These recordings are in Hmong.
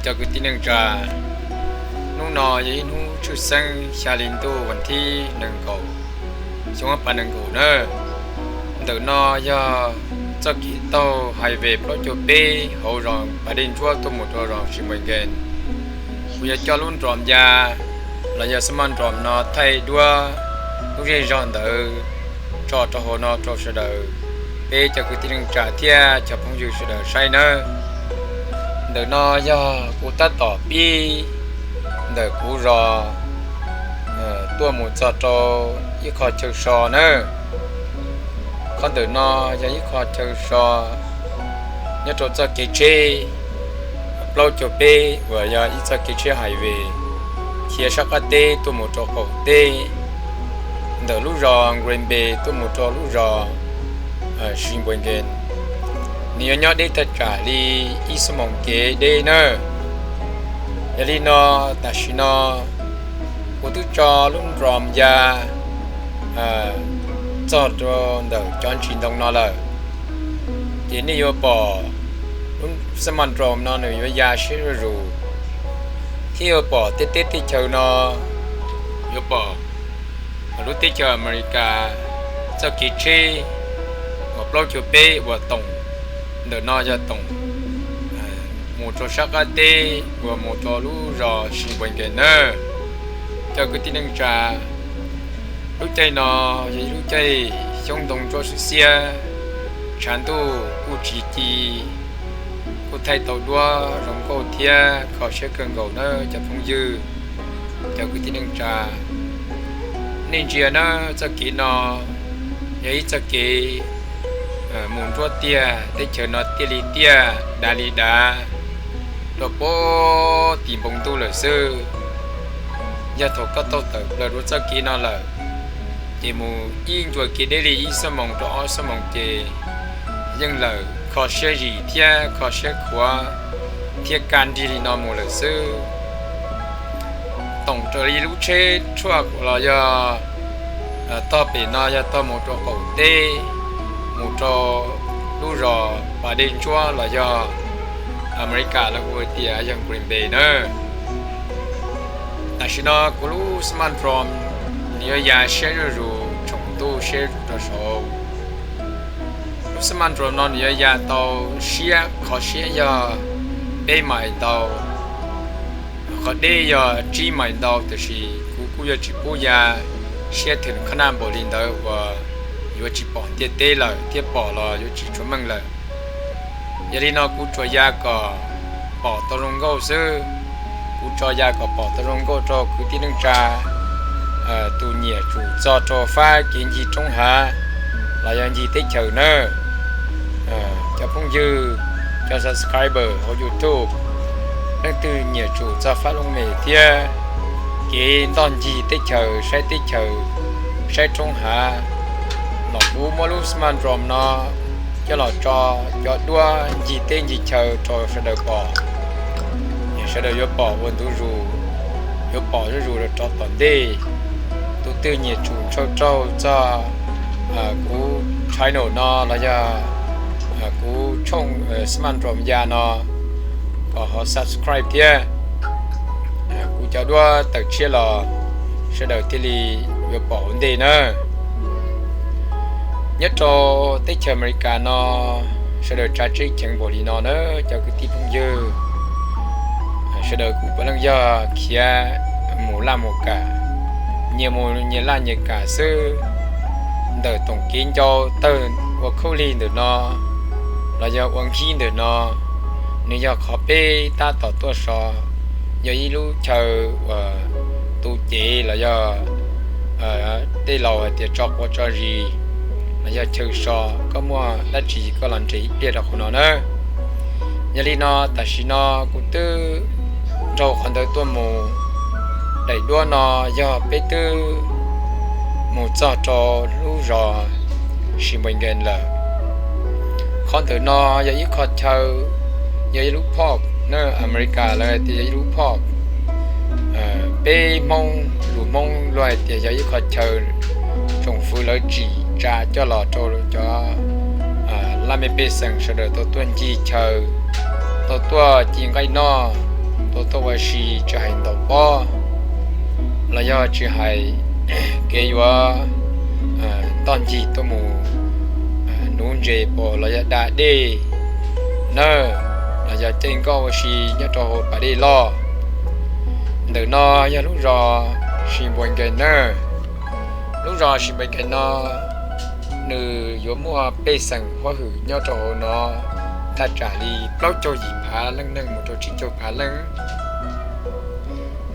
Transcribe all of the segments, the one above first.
Cov kwv tij neej tsa, hnub no yog ib hnub tshwj xeeb xya hli ntuj vas thib nees nkaum, xyoo ob phav nees nkaum na. Ntawm no yog txoj kev taug highway plaub caug peb hauv zos Pas Dej Ntsuab tuaj mus rau zos Sheboygan. Kuv yuav coj lub drone ya los yog smart drone no thaij duab lub zej zog ntawd tso rau hauv no rau sawv daws, peb cov kwv tij neej tsa thiab cov phooj ywg sawv daws saib nawb. Ntawm no yog kuv tab tom pib ntawm kuv zos tuaj mus txog rau ib qho chaw so nawb. Qhov ntawm no yog ib qho chaw so nyob rau txoj kev tsheb plaub caug peb uas yog ib txoj kev tsheb highway khiav sab qab teb tuaj mus rau qaum teb, ntawm lub zos Green Bay tuaj mus rau lub zos Sheboygan. Nws yuav nyob deb thaj tsam li ib xuab moos kev deb nawb. Yog li no, tam sim no kuv twb tso lub drone ya txog rau ntawm cov ntsis ntoo no lawm, ces nej yuav pom lub smart drone no nws yuav ya siab zuj zus, thiab yuav pom tej teb tej chaw no, yuav pom lub teb chaws Amelikas txoj kev tsheb uas plaub caug peb uas toom, ntawm no yog toom mus rau sab qab teb uas mus rau lub zos Sheboygan nawb. Cov kwv tij neej tsa, lub caij no yog ib lub caij xyoob ntoo ntsuab xwb xiab, tshav ntuj kuj tsis ci, kuj thaij tau duab zoo nkauj thiab kho siab kawg nkaus nawb cov phooj ywg, cov kwv tij neej tsa. Nej ntsia nawb, txoj kev no yog ib txoj kev mus nruab tiaj, teb chaws no tiaj li tiaj, dav li dav, rau puag tim npoo ntuj lawm xwb. Yog thaum koj taug tawm plaws dua txoj kev no lawm, ces mus ib ncua kev deb li ib xuab moos rau ob xuab moos ces yeej lawm, kho siab zis thiab kho siab khuav thiab kaj nrig li no mus lawm xwb. Toom raws li lub tsheb tshuaj los yog tog pem no yog tog mus rau qaum teb, mus rau lub zos Pas Dej Ntsuab los yog Amelikas lawv hu tias yog Green Bay nawb. Tam sim no kuv lub smart drone nws yuav ya siab zuj zus, tshoom ntuj siab zuj zus rau saud. Lub smart drone no nws yuav ya tau siab, qhov siab yog peb mais ntau, qhov deb yog tsib mais ntau, tiam sis kuv kuj yuav tsis pub ya siab thwm qhab naj npaum li ntawd uas yuav tsis pom ntiaj teb lawm thiab pom los yuav tsis tshua meej lawm. Yog li no kuv tsuas ya kom pom tau zoo nkauj xwb. Kuv tso ya kom pom tau zoo nkauj rau kwv tij neej tsa, tus nyiam tsum txog rau fab kev ncig roob hav los yog ncig teb chaws nawb. Cov phooj ywg, cov subscriber hauv YouTube, leej twg nyiam tsum txog fab looj mem thiab kev ntoj ncig teb chaws, saib teb chaws, saib roob hav, los kuv muab lub smart drone no coj los tso cov duab ncig teb ncig chaw rau sawv daws pom. Sawv daws yuav pom ua ntu zus, yuav pom zuj zus rau tom ntej. Tus twg nyiam tsum ntshaw raug txog kuv channel no los yog kuv tshooj smart drone ya no, kom ho subscribe thiab. Kuv cov duab tawm tshiab los sawv daws thiaj li yuav pom ua ntej na. Nyob rau teb chaws Amelikas no, sawv daws tsav tseeb cheem npaum li no na cov kwv tij phooj ywg. Sawv daws kuj puav leej yog khiav mus laj mus kam, nyias mus nyias laj nyias kam xwb. Ntawm toom kev ncau tawg ua khaub lig ntawm no los yog ua nkhib ntawm no, nws yog qhov peb tab tom tuaj so, yog ib lub chaw uas tu cev los yog tej laus hais tias tso quav tso zis los yog chaw so, koj muaj dab tsi koj los nres ib pliag rau qhov no na. Yog li no tam sim no kuv twb nraug qhov ntawd tuaj mus, daim duab no yog peb twb mus txog rau lub zos Sheboygan lawm. Qhov ntawm no yog ib qho chaw, yog ib lub park na, Amelikas lawv hais tias yog ib lub park. Peb Hmoob, lus Hmoob luag hais tias yog ib qho chaw tsoom fwv lawv tsim tsa coj los rau cov laj mej pej xeem sawv daws tau tuaj ncig chaw, tau tuaj ci nqaij noj, tau tuaj ua si tsis hais ntaus pob los yog tsis hais kev yuav ntoj ncig tuaj mus nuv ntses pos los yog da dej nawb, los yog caij nkoj ua si nyob rau hauv pas dej loj. Ntawm no yog lub zos Sheboygan nawb. Lub zos Sheboygan no nws yuav muaj pej xeem huab hwm nyob rau hauv no thaj tsam li plaub caug yim phav leej neeg mus rau tsib caug phav leej.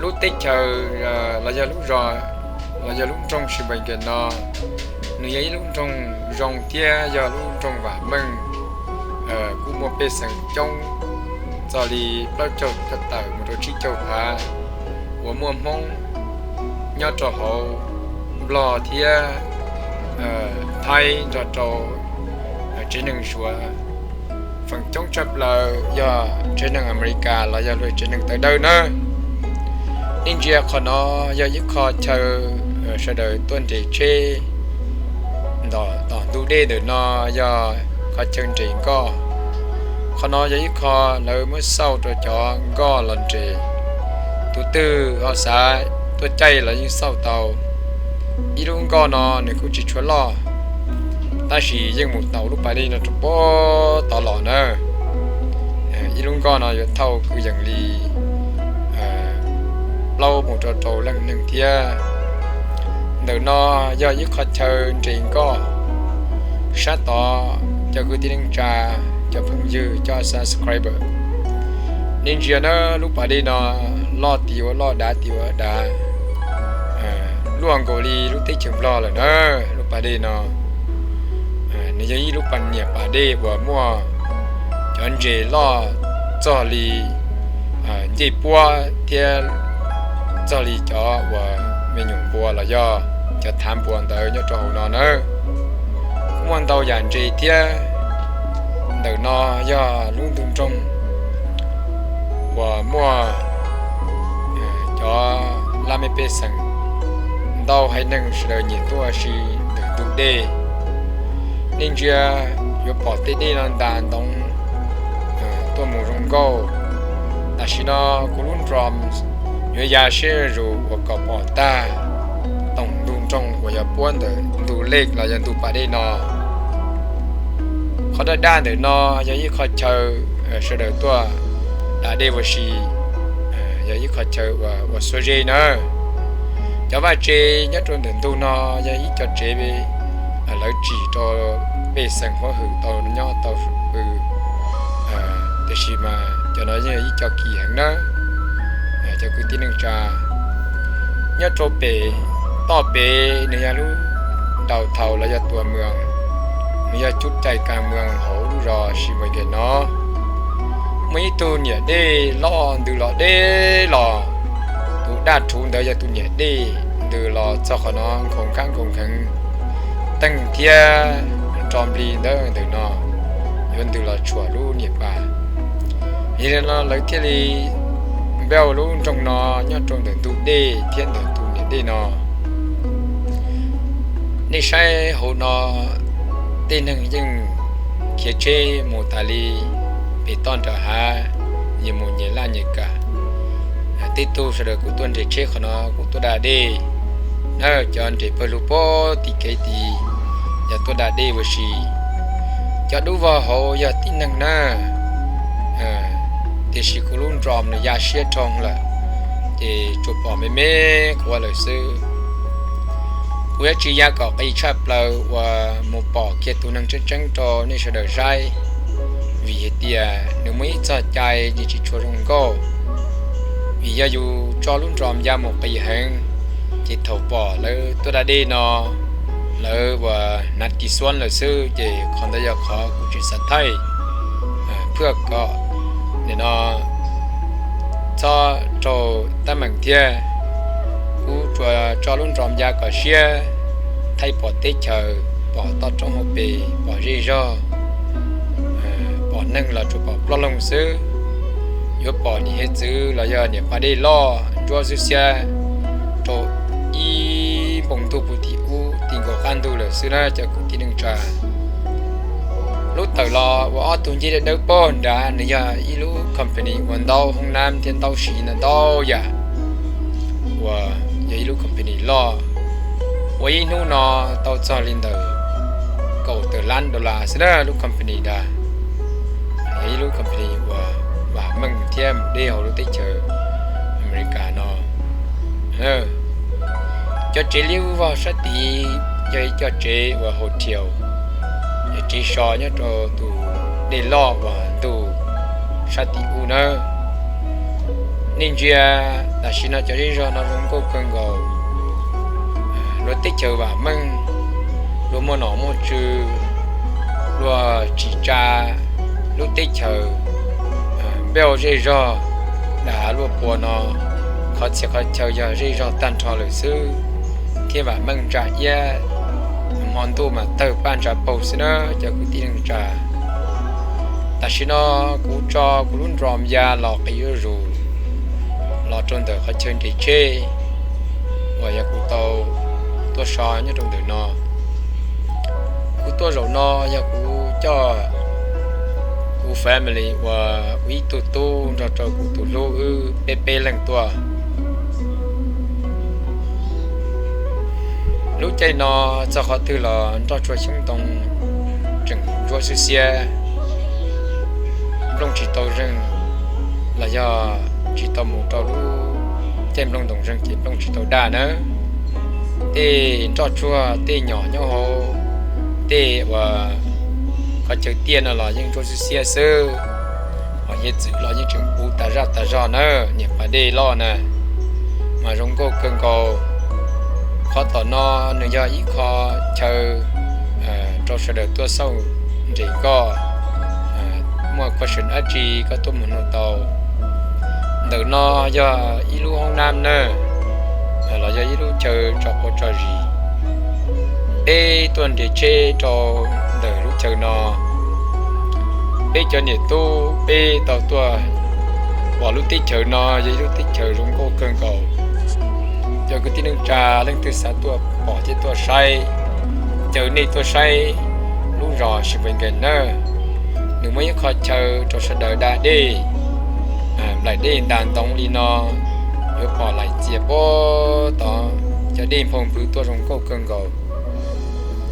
Lub teb chaws los yog lub zos los yog lub nroog Sheboygan no, nws yog ib lub nroog zoo thiab yog lub nroog vam meej, kuj muaj pej xeem coob txog li plaub caug tawm mus rau tsib caug phav uas muaj Hmoob nyob rau hauv, Nplog thiab Thaib nrog rau tsev neeg Suav. Feem coob tshaj plaws yog tsev neeg Amelikas los yog luag tsev neeg tawv dawb nawb. Nej ntsia qhov no yog ib qho chaw sawv daws tuaj nres tsheb ntawm tom ntug dej ntawm no, yog qhov chaw nres nkoj. Qhov no yog ib qho lawv muab xauj rau cov nkoj los nres. Tus twg ho xav tuaj caij los yeej xauj tau. Ib lub nkoj no nws kuj tsis tshua loj, tab sis yeej mus tau lub pas dej no rau puag tod los na. Ib lub nkoj no yuav thauj kwv yees li plaub mus rau rau leej neeg thiab. Ntawm no yog ib qho chaw nres nkoj. Sab tod cov kwv tij neej tsa, cov phooj ywg, cov subscriber, nej ntsia na, lub pas dej no loj tim ua loj dav tim ua dav, luaj nkaus li lub teb chaws Nplog lawm na. Lub pas dej no nws yog ib lub pas niam pas dej uas muaj cov ntses loj txog li ncej puab thiab txog li cov uas me nyuam npua los yog cov thav npua ntawd nyob rau hauv no na. Kuj muaj ntau yam ntses thiab. Ntawm no yog lub ntug nroog uas muaj cov laj mej pej xeem ntau haiv neeg sawv daws nyiam tuaj ua si ntawm ntug dej. Nej ntsia yuav pom tej dej no ntas ntoo tuaj mus zoo nkauj. Tam sim no kuv lub drone yuav ya siab zus uas kom pom tag toom ntug nroog uas yog puab ntawm ntug lej los yog ntug pas dej no. Qhov daj daj ntawm no yog ib qho chaw sawv daws tuaj da dej ua si, yog ib qho chaw uas ua xuab zeb na. Cov vaj tse nyob rau ntawm ntug no yog ib co tsev lawv tsim rau pej xeem huab hwm tau nyob tau pw, tiam sis mas cov no yeej yog ib co kim heev na. Cov kwv tij neej tsa, nyob rau pem toj pem nws yog lub downtown los yog tuam mws, nws yog cub cai kas mws hauv lub zos Sheboygan no. Muaj ib tug niam dej loj ntws los deb los, tus daj rhuv ntawd yog tus niam dej ntws los txog qhov no nkhaus nkab nkhaus kheev, teeg thiab nro nplig ntawd ntawm no yuav ntws los tshuam lub niam pas. Yog li no lawv thiaj li npaj ua lub nroog no nyob rau ntawm ntug dej thiab ntawm tus niam dej no. Nej saib hauv no tej neeg yeej khiav tsheb mus tas li pem toj nram hav, nyias mus nyias laj nyias kam. Tej tug sawv daws kuj tuaj nres tsheb qhov no kuj tuaj da dej na, cov nres pawg lug puag tim kev tid yog tuaj da dej ua si. Cov dub vog hauv yog tib neeg na, tiam sis kuv lub drone nws ya siab dhau lawm, ces tsuas pom me me quav lawm xwb. Kuv yuav tsis ya kom qis tshaj plaws uas mus pom kiag tus neeg tseeb tseeb rau nej sawv daws saib, vim hais tias nws muaj ib txoj cai nws tsis tshua zoo nkauj. Vim yog yus tso lub drone ya mus qis heev, ces thaum pom lawv tuaj da dej no, lawv uas hnav ris xuab lawm xwb, ces qhov ntawd yog qhov kuv tsis xav thaij. Phwj kom nim no txhob raug teeb meem thiab. Kuv tsuas tso lub drone ya kom siab, thaij pom teb chaws, pom toj roob hauv pes, pom zej zog, pom neeg los tsuas pom ploj loog xwb. Yuav pom niam hiav txwv los yog niam pas dej loj ntsuab xwb xiab rau ib npoo ntuj puv tim ub ti nkaus qab ntug lawm xwb na cov kwv tij neej tsa. Lub tawm los uas ob tug ncej dawb dawb pog nrad nws yog ib lub company uas ntau hoob nab thiab ntau siv ntau yam, uas yog ib lub company loj, ua ib hnub no tau txog li ntawm kaum tawm lab dollar xwb na. Lub company ntawd yog ib lub company uas vam meej thiab mus deb hauv lub teb chaws Amelikas no. Cov tsev liab vog sab tid yog ib co tsev uas hotel, yog tsev so nyob rau tus dej loj uas ntug sab tim ub nawb. Nej ntsia, tam sim no cov zej zog no zoo nkauj kawg nkaus. Luag teb chaws vam meej, luag muaj nom muaj tswv, luag tsim tsa lub teb chaws, npej zej zog, dav luaj pua no, qhov txhia qhov chaw yog zej zog tag nrho lawm xwb, thiab vam meej ntsa iab, hmo ntuj mas tawg paj ntsa paug xwb na cov kwv tij neej tsa. Tam sim no kuv tso kuv lub drone ya los qis zuj zus los rau ntawm qhov chaw nres tsheb uas yog kuv tau tuaj so nyob rau ntawm no. Kuv tuaj zaum no yog kuv coj kuv family uas kuv ib tug tub nrog rau kuv tus hlub wb peb peb leeg tuaj. Lub caij no txog qhov twg los nroj tsuag xyoob ntoo tseem ntsuab xiab xiab, nplooj tsis tau zeeg los yog tsis tau mus rau lub caij nplooj ntoos zeeg ces nplooj tsis tau daj nawb. Tej nroj tsuag tej nyom nyob hauv tej uas qhov chaw tiaj no los yeej ntsuab xiab xiab xwb, hos hiav txwv los yeej tseem puv tas zaj tas zog nawb. Niam pas dej loj na mas zoo nkauj kawg nkaus. Qhov tom no nws yog ib qho chaw rau sawv daws tuaj xauj nres nkoj, muaj question dab tsi koj tuaj mus nug tau. Ntawm no yog ib lub hoob nab nawb, los yog ib lub chaw tso quav tso zis. Peb tuaj nres tsheb rau ntawm lub chaw no, peb cov niam tub peb tau tuaj pom lub teb chaws no yog ib lub teb chaws zoo nkauj kawg nkaus. Cov kwv tij neej tsa leej twg xav tuaj pom thiab tuaj saib, caw nej tuaj saib lub zos Sheboygan nawb. Nws muaj ib qho chaw rau sawv daws da dej, nplaim dej ntas ntoo li no, yuav pom laim txias puag tod, cov dej nphau npwv tuaj zoo nkauj kawg nkaus.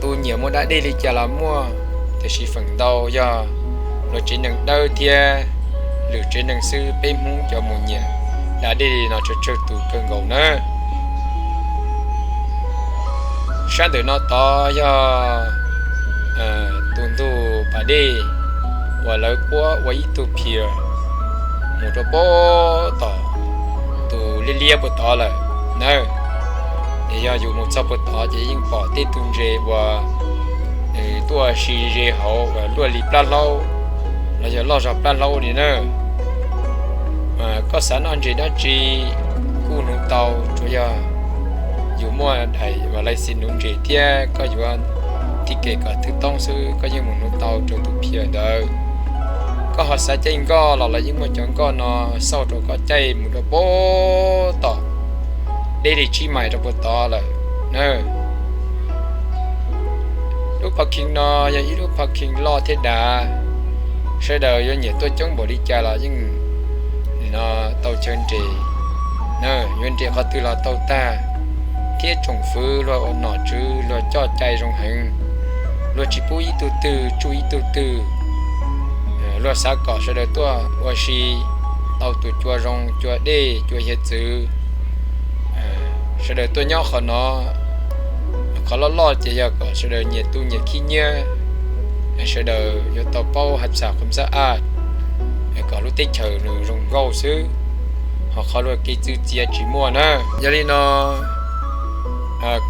Tus nyiam mus da dej li cas los muaj, tiam sis feem ntau yog luag tsev neeg dawb thiab lwm tsev neeg xwb, peb Hmoob cov mus nyiam da dej li no tsawg tsawg tus kawg nkaus nawb. Sab ntawm no tod yog tus ntug pas dej uas lawv puab ua ib tug pier mus rau puag tom tus liab liab puag tod lawm nawb. Es yog yus mus txog puag tod ces yeej pom tej tug ntses uas nws tuaj si ze hauv uas luaj li plab hlaub los yog loj zog plab hlaub li na. Koj xav noj ntses dab tsi kuj nuv tau, tsuas yog yus muaj daim uas license nuv ntses thiab koj yuav ticket kom thwj toob xwb koj yeej mus nuv tau rau tus pier ntawd. Koj ho xav caij nkoj los los yeej muaj cov nkoj no xauj rau koj caij mus rau puag tom, deb li tsib mais rau puag tod lawm na. Lub parking no yog ib lub parking loj thiab dav, sawv daws yuav nyiam tuaj coob npaum li cas los yeej tau chaw nres, yuav nres qhov twg los tau tag, thiab tsoom fwv luag ua nom tswv luag coj cai zoo heev, luag tsis pub ib tug twg tsuj ib tug twg. Luag xav kom sawv daws tuaj ua si tau tus cua zoo, cua dej, cua hiav txwv. Sawv daws tuaj nyob qhov no, qhov loj loj ces yog kom sawv daws nyias tu nyias khib nyiab, sawv daws yuav tau paub hav txam qhov xab aj, kom lub teb chaws nws zoo nkauj xwb, ho qhov luag kev txwv txiav tsis muaj na. Yog li no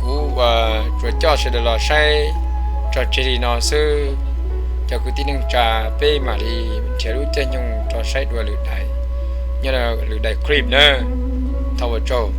kuv tsuas coj sawv daws los saib tso tseg li no xwb. Cov kwv tij neej tsa, peb mam li nrhiav lub caij nyoog rov saib dua lwm daim, nyob lwm daim clip na. Thov ua tsaug.